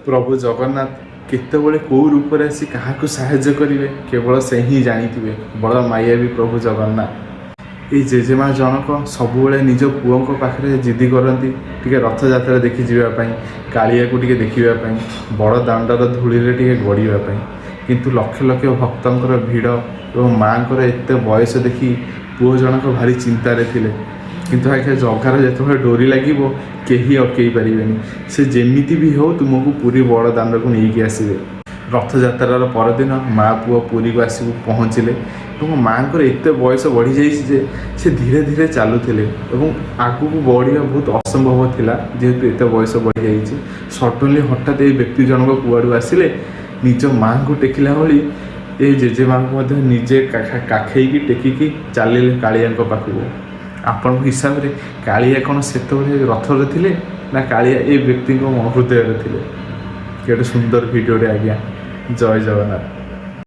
ପ୍ରଭୁ ଜଗନ୍ନାଥ କେତେବେଳେ କେଉଁ ରୂପରେ ଆସି କାହାକୁ ସାହାଯ୍ୟ କରିବେ, କେବଳ ସେ ହିଁ ଜାଣିଥିବେ। ବଡ଼ ମାୟାବୀ ପ୍ରଭୁ ଜଗନ୍ନାଥ। ଏଇ ଜେଜେମା ଜଣକ ସବୁବେଳେ ନିଜ ପୁଅଙ୍କ ପାଖରେ ଜିଦି କରନ୍ତି ଟିକେ ରଥଯାତ୍ରା ଦେଖି ଯିବା ପାଇଁ, କାଳିଆକୁ ଟିକେ ଦେଖିବା ପାଇଁ, ବଡ଼ ଦାଣ୍ଡର ଧୂଳିରେ ଟିକେ ଗଡ଼ିବା ପାଇଁ। କିନ୍ତୁ ଲକ୍ଷ ଲକ୍ଷ ଭକ୍ତଙ୍କର ଭିଡ଼ ଏବଂ ମାଆଙ୍କର ଏତେ ବୟସ ଦେଖି ପୁଅ ଜଣକ ଭାରି ଚିନ୍ତାରେ ଥିଲେ। କିନ୍ତୁ ଆଜ୍ଞା, ଜଗାର ଯେତେବେଳେ ଡୋରି ଲାଗିବ, କେହି ଅଟକେଇ ପାରିବେନି। ସେ ଯେମିତି ବି ହେଉ ତୁମକୁ ପୁରୀ ବଡ଼ ଦାଣ୍ଡକୁ ନେଇକି ଆସିବେ। ରଥଯାତ୍ରାର ପରଦିନ ମା ପୁଅ ପୁରୀକୁ ଆସିକି ପହଞ୍ଚିଲେ ଏବଂ ମାଆଙ୍କର ଏତେ ବୟସ ବଢ଼ିଯାଇଛି ଯେ ସେ ଧୀରେ ଧୀରେ ଚାଲୁଥିଲେ ଏବଂ ଆଗକୁ ବଢ଼ିବା ବହୁତ ଅସମ୍ଭବ ଥିଲା, ଯେହେତୁ ଏତେ ବୟସ ବଢ଼ିଯାଇଛି। ସଡନଲି ହଠାତ୍ ଏଇ ବ୍ୟକ୍ତି ଜଣକ କୁଆଡ଼ୁ ଆସିଲେ, ନିଜ ମାଆଙ୍କୁ ଟେକିଲା ଭଳି ଏଇ ଜେଜେମାଙ୍କୁ ମଧ୍ୟ ନିଜେ କାଖେଇକି ଟେକିକି ଚାଲିଲେ କାଳିଆଙ୍କ ପାଖକୁ। ଆପଣଙ୍କ ହିସାବରେ କାଳିଆ କ'ଣ ସେତେବେଳେ ରଥରେ ଥିଲେ ନା କାଳିଆ ଏ ବ୍ୟକ୍ତିଙ୍କ ହୃଦୟରେ ଥିଲେ? କେତେ ସୁନ୍ଦର ଭିଡ଼ିଓଟେ ଆଜ୍ଞା। ଜୟ ଜଗନ୍ନାଥ।